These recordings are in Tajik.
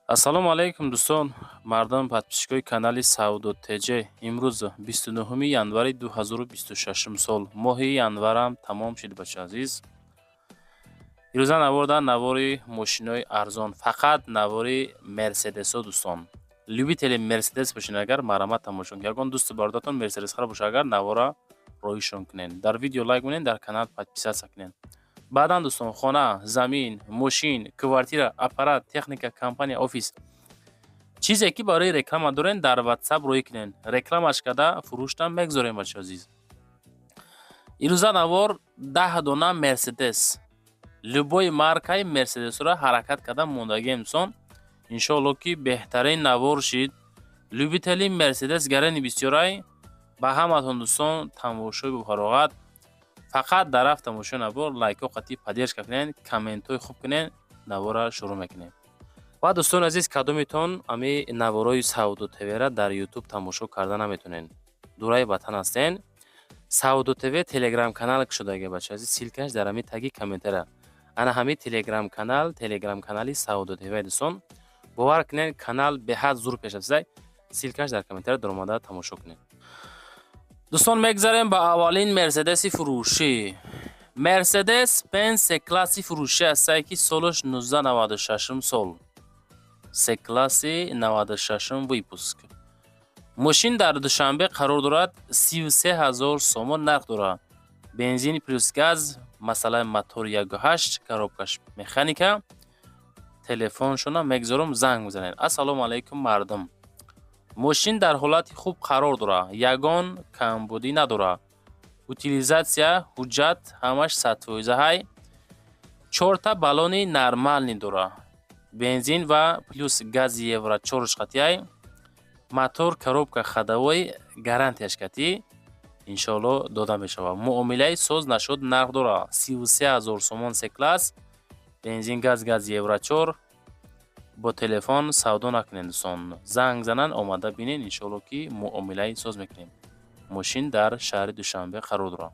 Ассалому алайкум, дӯстон, мардум, подписчикои канали Савдо ТЖ. Имрӯз 29 январи 2026 сол. Моҳи январам тамом шуд, бача азиз. Ирӯза наворда навори мошинои арзон, фақат навори Мерседесо, дӯстон. Любители Мерседес бошед агар, марҳамат, тамошо кунед. Ягон дӯсту бародаратон мерседесхар бошад агар, навора роҳишон кунед. Дар видео лайк монед, дар канал подписаться кунед. Баъдан, дӯстон, хона, замин, мошин, квартира, аппарат, техника, компания, офис, чизе ки барои реклама дорен, дар Ватсап роҳӣ кунед, рекламаш карда фурӯштам мегзорем. Бача азиз, ирӯза навор 10 дона Мерседес, любой маркаи мерседесро ҳаракат карда мондагием, дӯстон. Иншоалло, ки беҳтарин навор шид. Любители Мерседес гарани бисёрай. Ба ҳаматон, дӯстон, тамошои бофароғат. Фақат дар рафт тамошои навор лайкҳо қатъи поддержка кунед, комментҳои хуб кунед. Навора шурӯъ мекунем. Ва, дӯстони азиз, кадометон ами наворои Савдо ТВра дар Ютуб тамошо карда наметонед, дураи ватан ҳастен, Савдо ТВ телеграм канал кушодаги, бача азиз. Ссылкаш дар ҳами таги комментара. Ана ҳами телеграм канал, телеграм канали Савдо ТВ. Дӯстон, бовар кунед, канал беҳад зур пеш рафтаи. Ссылкаш дар комментара, даромада тамошо кунед. Дӯстон, мегзарем ба аввалин мерседеси фурӯшӣ. Мерседес Бенз С класси фурӯшӣ ҳастае, ки солаш 1996 сол, С класси 96 выпуск. Мошин дар Душанбе қарор дорад, 33 ҳазор сомон нарх дорад. Бензин плюс газ, масъалаи мотор 1,8, коробкаш механика. Телефоншона мегзорам, занг мезанед. Ассалому алайкум, мардум. Мошин дар ҳолати хуб қарор дорад, ягон камбудӣ надорад, утилизация, ҳуҷҷат ҳамаш 100% ҳай. Чорта баллони нормальный дорад. Бензин ва плюс гази евро чорш қатъяй. Мотор, коробка ходовой, гарантияш катӣ, иншоалло, дода мешавад. Муомилаи соз нашуд нарх дорад. 33 000 сомон. С класс, бензин, газ, гази евро чор. Бо телефон савдо накунед, дӯстон, занг зананд, омада бинед. Иншоалло, ки муомилаи соз мекунем. Мошин дар шаҳри Душанбе қарор дорад.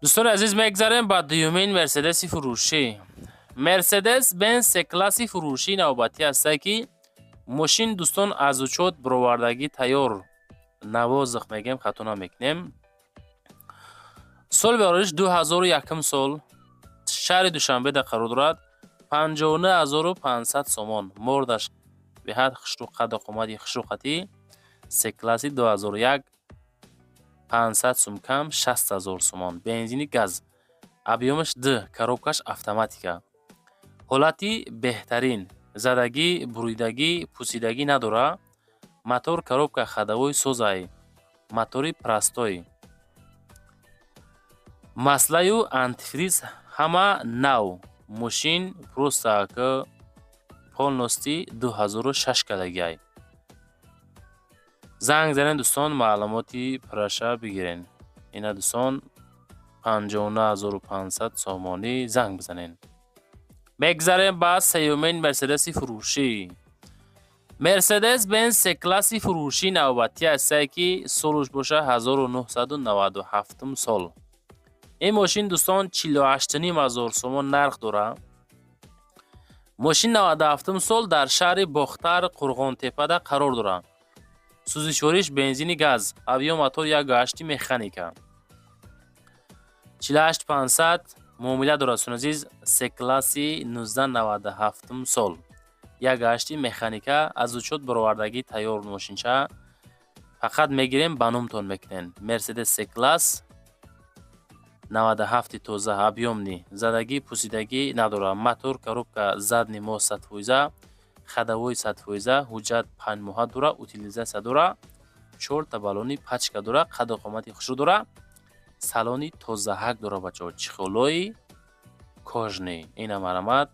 Дӯстони азиз, мегзарем ба дуюмин мерседеси фурӯшӣ. Мерседес Бенз С класси фурӯшии навбатӣ ҳастае, ки мошин, дӯстон, аз учёт бировардагӣ тайёр, на воздух мегӯем, хато намекунем. Соли барориш 2001 сол, шаҳри Душанбеда қарор дорад. 59 500 сомон. Мордаш беҳад хушрӯ, қадду қомати хушрӯ қатӣ. С класси 2001, 500 сум кам, 60 000 сомон. Бензини газ, объёмаш д, коробкаш автоматика, ҳолати беҳтарин, задагӣ, буридагӣ, пусидагӣ надорад. Мотор, коробка ходовой созай, мотори простой, маслаю антифриз ҳама нав. Мошин просто ак полностью 2006 кардагиай. Занг занед, дӯстон, маълумоти пурраша бигирен. Ина, дӯстон, 59 500 сомонӣ, занг бизанед. Мегзарем ба сеюмин мерседеси фурӯшӣ. Мерседес Бенз С класси фурӯшии навбатӣ ҳастае, ки солуш боша 1997 сол. Ин мошин, дӯстон, 48 500 сомон нарх дорад. Мошин 97 сол, дар шаҳри Бохтар, Қурғонтеппада қарор дорад. Сӯзишвориш бензини газ, объём мотор 1,8, механика. 48 500 муомила дорад, дӯстони азиз. С класси 1997 сол, 1,8 механика, аз учёт баровардагӣ тайёр. Мошинча фақат мегирем, ба номтон мекунем. Мерседес С класс 97 тоза, объёмный, задагӣ, пусидагӣ надорад. Мотор, коробка задний мост 100%, ходовой 100%, ҳуҷҷат 5 моҳа дорад, утилизация дорад, чорта баллони пачка дорад, қадду қомати хушрӯ дорад, салони тозаҳак дорад, бачаҳо, чехолои кожаный. Ина, марҳамат,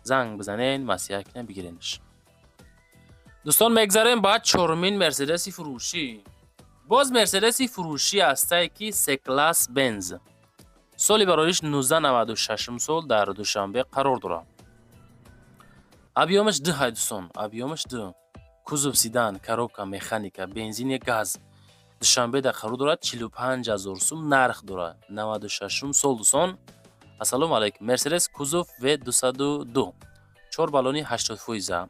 занг бизанед, маслиҳат кунед, бигиренаш. Дӯстон, мегзарем ба чорумин мерседеси фурӯшӣ. Боз мерседеси фурӯшӣ ҳастае, ки С класс Бенз, соли барориш 1996 сол, дар Душанбе қарор дорад. Объёмаш д ҳай, дӯстон, объёмаш д, кузов седан, коробка механика, бензини газ, Душанбеда қарор дорад. 45 000 сум нарх дорад. 96 сол, дӯстон. Ассалому алайкум. Мерседес, кузов в 202. Чор баллони 80%,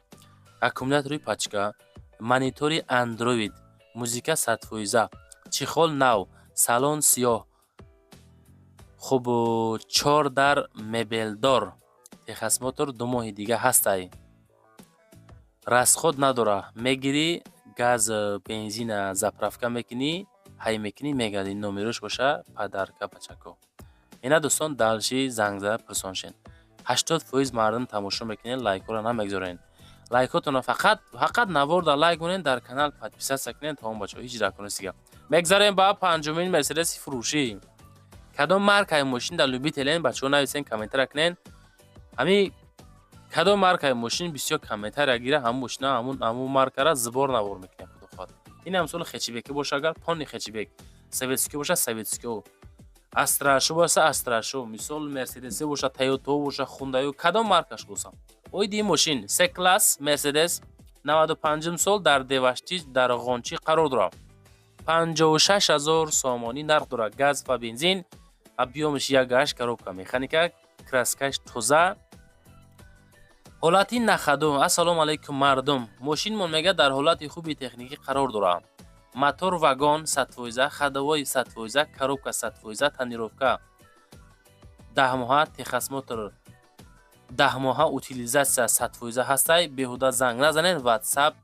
аккумулятори пачка, монитори андроид, музыка 100%, чехол нав, салон сиёҳ, хуб, чор дар мебелдор, техосмотр 2 моҳи дига ҳастай, расход надора. Мегирӣ, газ, бензина заправка мекунӣ, ҳай мекунӣ, мегардӣ. Номерош боша подарка, бачако. Ина, дӯстон, дальше занг зада пурсон шен. 80% мардум тамошо мекунед, лайкҳоро намегзорен. Лайкҳотонро фақат, фақат наворда лайк монед, дар канал подписаться кунед. Тамом, бачаҳо, ҳеҷ ракунест дига. Мегзарем ба панҷумин мерседеси фурӯшӣ. Кадом маркаи мошин дар любителен, бачаҳо, нависен, комментария кунед. Ҳами кадом маркаи мошин бисёр комментария гира, ҳамун мошина, ҳамун маркара сбор навор мекунем, худо хоҳад. Ин ҳам соли хэтчбеки боша, агар полный хэтчбек, советский боша, советскио, астрашу боша, астрашу, мисол, мерседесе боша, тойото боша, хундаю, кадом маркаш бошам. Оиди ин мошин: С класс мерседес, 95-ум сол, дар Деваштич, дар Ғончӣ қарор дорад. 56 000 сомонӣ нарх дорад, газ ва бензин, объёмаш 1,8, коробка механика, краскаш тоза, ҳолати на ходу. Ассалому алайкум, мардум! Мошинмон, мега, дар ҳолати хуби техникӣ қарор дорад. Мотор вагон 100%, ходовой 100%, коробка 100%, тонировка 10 моҳа, техосмотр 10 моҳа, утилизация 100% ҳастай. Беҳуда занг назанед, ватсап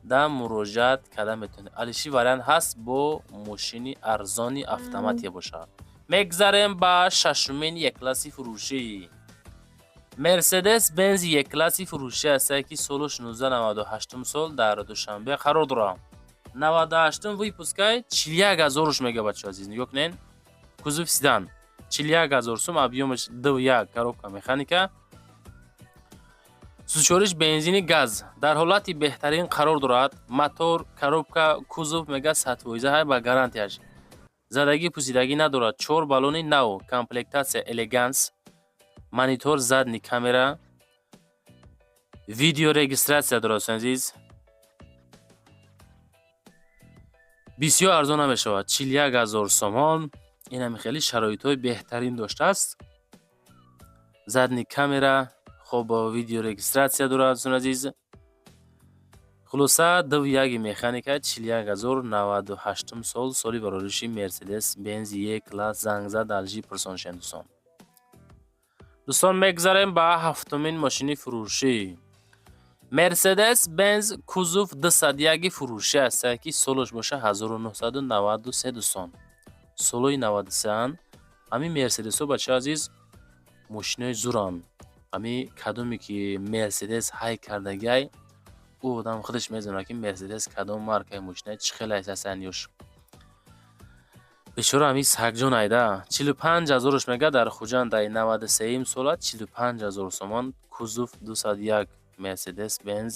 да муроҷиат карда метавонед. Алиши вариант ҳаст, бо мошини арзони автоматия бошад. Мегзарем ба шашумин Е-класси фурӯшӣ. Мерседес Бенз Е-класси фурӯшӣ ҳастае, ки солаш 1998 сол, дар Душанбе қарор дорад. 98 выпускай, 41 ҳазоруш мега. Бачо азиз, нигоҳ кунед, кузов седан, 41 000 сум, объёмаш 2,1, коробка механика, сӯзишвориш бензини газ, дар ҳолати беҳтарин қарор дорад. Мотор, коробка, кузов, мега, 100% ҳай, ба гарантияш, задагӣ пусидагӣ надорад. Чор баллони нав, комплектация элеганс, монитор, задний камера, видеорегистрация дорад. Азиз, бисёр арзон намешавад, 41 000 сомон. Инами хеле шароитҳои беҳтарин доштааст. Задний камера, хоб, видеорегистрация дорад, дӯстони азиз. Хулоса, 2,1 механика, 41 000, 98-ум сол, соли барориши Мерседес Бенз Е класс. Занг зад, дальше пурсон шен, дӯстон. Дӯстон, мегзарем ба ҳафтумин мошини фурӯшӣ. Мерседес Бенз кузов 201 фурӯшӣ аст, ки солаш боша 1993. Дӯстон, солҳои 93-анд ҳамин мерседесҳо. Бачаҳо азиз, мошинои зуранд. Ҳами кадоме ки мерседес ҳай кардагиай, ӯ одам худаш медонад, ки мерседес кадом маркаи мошина, чӣ хел ҳастанд ёш. Бечора, ҳамин сагҷон айда, 45 ҳазоруш мега. Дар Хуҷанд ай, 93-юм сола, 45 000 сомон, кузов 201, Мерседес Бенз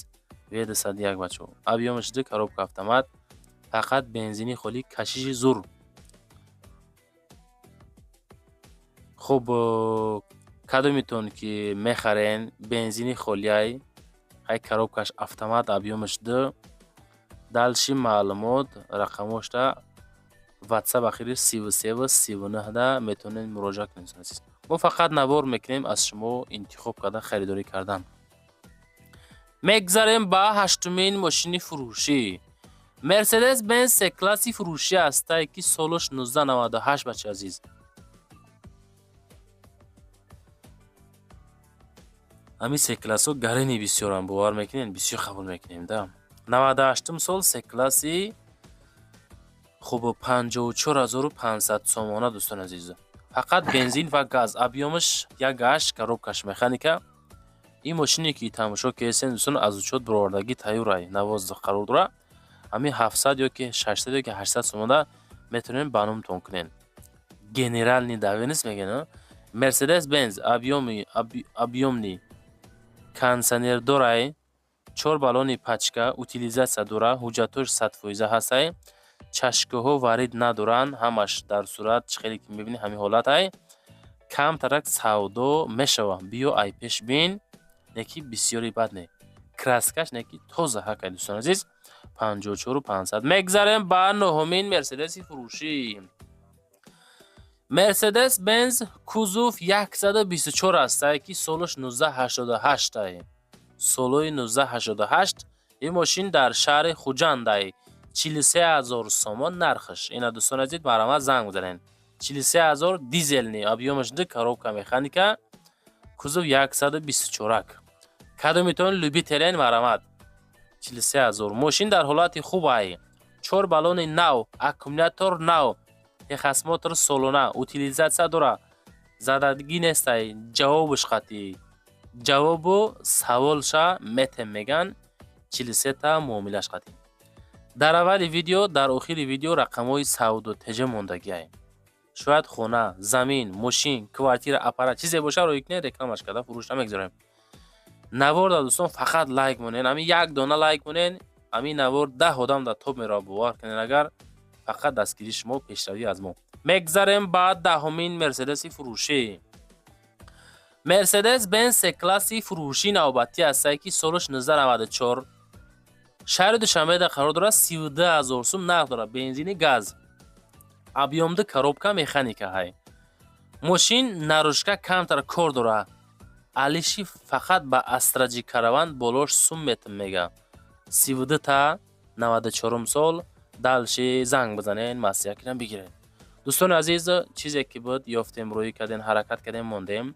в 201. Бачаҳо, объёмаш ду, коробка автомат, фақат бензини холӣ, кашиши зур. Хуб, кадометон ки мехарен, бензини холиай, ҳай, коробкаш автомат, объёмаш ду. Дальше маълумот рақамошда ватсап ахири 33 39 да метавонед муроҷиат кунед. Азиз, мо фақат навор мекунем, аз шумо интихоб карда, харидорӣ кардан. Мегзарем ба ҳаштумин мошини фурӯшӣ. Мерседес Бенз С класси фурӯшӣ ҳастае, ки солаш 1998. Бача азиз, ҳамин С классҳо гарини бисёранд, бовар мекунед, бисёр қабул мекунем да. 98-ум сол, С класси, хуб, 54 500 сомона. Дӯстони азиз, фақат бензин ва газ, объёмаш 1,8, коробкаш механика. Ин мошине ки тамошо кардесен, дӯстон, аз учёт баровардагӣ тайёрай, на воздух қарор дорад. Ҳамин 700 ёки 600 ёки 800 сомона метавонем ба номтон кунем. Генеральный доверенность мегӯянд. Мерседес Бенз объёмный, кондитсионер дорай, чор баллони пачка, утилизация дора, ҳуҷҷатҳош 100% ҳастай, чашкаҳо варид надоранд, ҳамаш дар сурат, чӣ хеле ки мебинед, ҳамин ҳолатай. Камтарак савдо мешавад, биё, ай пеш бин, не ки бисёри бад не, краскаш не ки тоза ҳакай. Дӯстони азиз, 54 500. Мегзарем ба нуҳумин мерседеси фурӯшӣ. Мерседес Бенз кузов 124 ҳастае, ки солаш 1988 ае, солои 1988. Ин мошин дар шаҳри Хуҷандае, 43 ҳазор сомон нархаш. Ина, дӯстони азиз, марҳамат, занг бизанед. 43 ҳазор, дизельный, объёмаш ду, коробка механика, кузов 124. Кадомитон любителен, марҳамат, 43 ҳазор. Мошин дар ҳолати хуб ай, чор баллони нав, аккумулятор нав, техосмотр солона, утилизация дора, задагӣ нестай. Ҷавобуш қатъӣ, ҷавобу саволша метем, меган, 43-та муомилаш қатъӣ. Дар аввали видео, дар охири видео рақамҳои Савдо ТЖ мондагиай. Шояд хона, замин, мошин, квартира, аппарат, чизе боша, рӯй кунед, рекламаш карда фурӯш намегзорем. Наворда, дӯстон, фақат лайк монен. Ҳамин як дона лайк монен, ҳамин навор 10 одам дар топ меравад, бовар кунед. Агар фақат дастгирии шумо пешравӣ аз мо. Мегзарем ба 10-умин Мерседеси фурӯшӣ. Мерседес Бенз С класси фурӯшӣ навбатӣ ҳастае, ки солаш 1994, шаҳри Душанбеда қарор дорад, 32 ҳазор сум нарх дорад, бензини газ, объём ду, коробка механика ҳай. Мошин наружка камтар кор дорад. Алиши фақат ба Астраҷи Караван болош сум метм, мега. 32 та, 94-ум сол. Дальше занг бизанен, маслиҳат кунам, бигиред. Дӯстони азиз, чизе ки буд, ёфтем, рӯӣ кардем, ҳаракат кардем, мондем.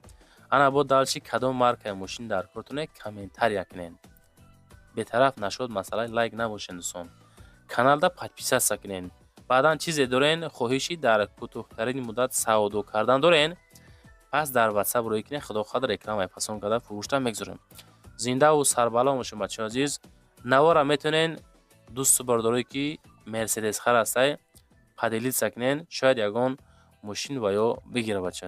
Ана бо дальше кадом маркаи мошин дар кортоне, комментария кунен. Бетараф нашуд масъалаи лайк набошен, дӯстон. Каналда подписаться кунен. Баъдан чизе дорен, хоҳиши дар кӯтоҳтарин муддат савдо кардан дорен, пас дар Ватсап рӯӣ кунед. Худо хоҳад, рекламаи пасон карда фурӯшта мегузорем. Зиндаву сарбаланд бошем, бачаҳои азиз. Навора метавонен дӯсту бародарое, ки мерседесхар ҳастай, поделиться кунен, шояд ягон мошин ва ё бигира, бачаҳои азиз.